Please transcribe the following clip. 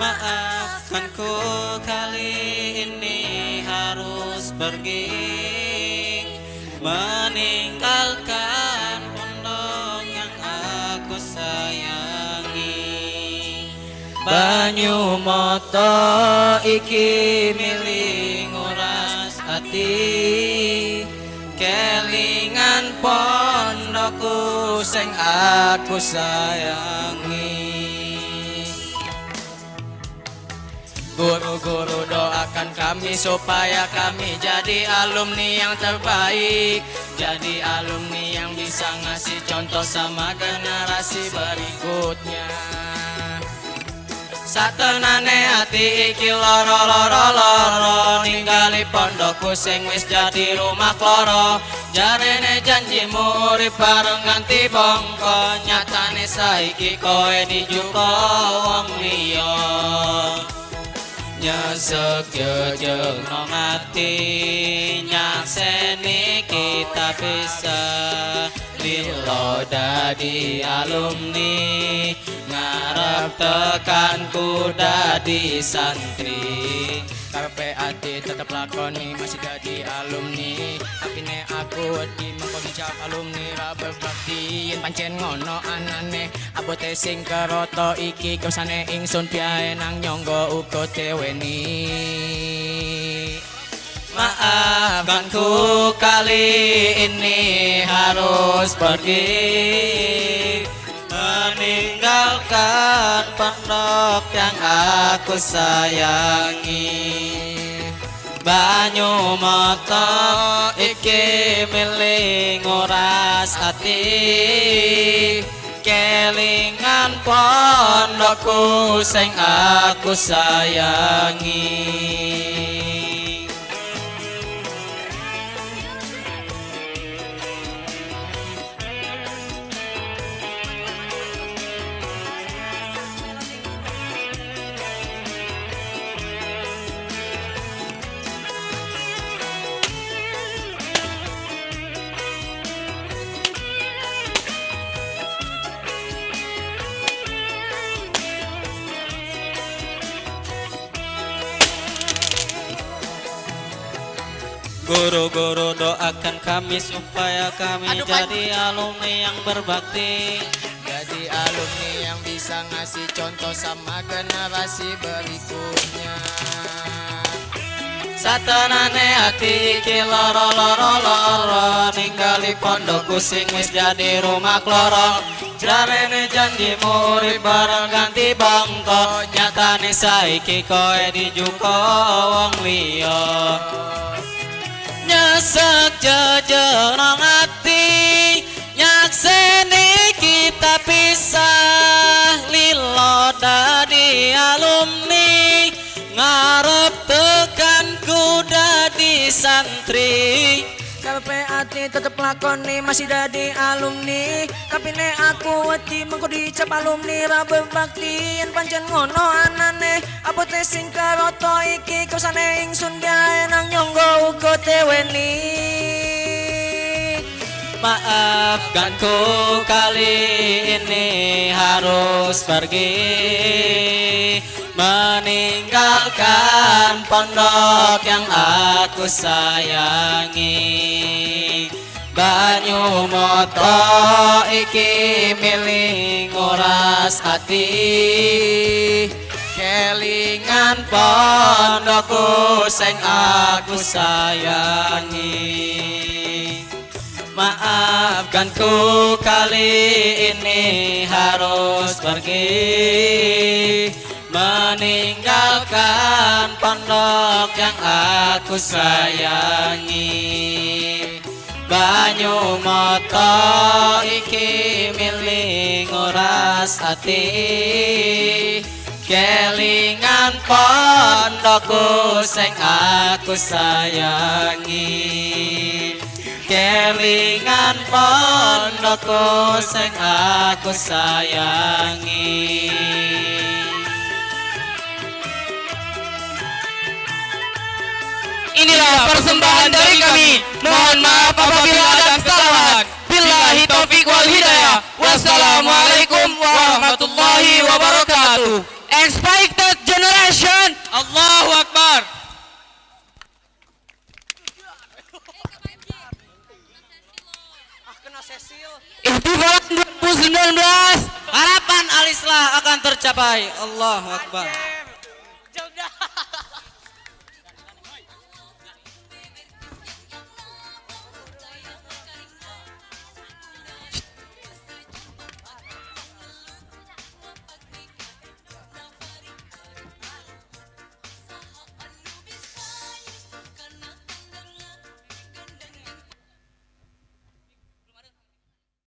Maafkan ku, kali ini harus pergi, meninggalkan pondok yang aku sayangi. Banyu moto iki milih nguras ati, kelingan pondokku sing aku sayangi. Guru-guru, doakan kami supaya kami jadi alumni yang terbaik, jadi alumni yang bisa ngasih contoh sama generasi berikutnya. Satenane ati iki loro loro loro, ninggali pondokku sing wis jadi rumah kloro. Jarene janjimu urip bareng nganti bongko, nyatane saiki kowe dijuko wong liya. Nyesek jejeg nang ati, nyakseni kita pisah. Lilo dadi alumni, ngarep tekanku dadi santri. Karepe ati tetep lakoni masih dadi alumni, tapi nek aku wedi mengko dicap alumni ra berbakti. Yen pancen ngono anane, abote sing keroto iki kosane ingsun piye nang nyonggo uga teweni. Maafkan ku, kali ini harus pergi, meninggalkan pondok yang aku sayangi. Banyu moto iki milih nguras ati, kelingan pondokku sing aku sayangi. Guru-guru, doakan kami supaya kami Aduh, Pak. jadi alumni yang berbakti, jadi alumni yang bisa ngasih contoh sama generasi berikutnya. Satenane ati iki loro loro loro, ninggali pondokku sing wis jadi rumah kloro. Jarene janjimu urip bareng ganti bangko, nyatane saiki kowe dijuko wong liya. Nyesek jejeg nang ati, nyakseni kita pisah. Lilo dadi alumni, ngarep tekanku dadi santri. Karepe ati tetep lakoni masih dadi alumni, tapi nek aku wedi mengko dicap alumni ra berbakti. Yen pancen ngono anane, abote sing karoto iki kosane ingsun gawe nang nyonggo uga teweni. Maafkan ku, kali ini harus pergi, meninggalkan pondok yang aku sayangi. Banyu moto iki milih nguras ati, kelingan pondokku sing aku sayangi. Maafkan ku, kali ini harus pergi, meninggalkan pondok yang aku sayangi. Banyu moto iki milih nguras ati, kelingan pondokku sing aku sayangi. Kelingan pondokku sing aku sayangi. Inilah persembahan dari kami. Mohon maaf apabila ada kesalahan. Billahi taufik wal hidayah. Wassalamualaikum warahmatullahi wabarakatuh. Expected. Generation. Allahu Akbar. Ihtifalan 2019. Harapan Alislah akan tercapai. Allahu Akbar.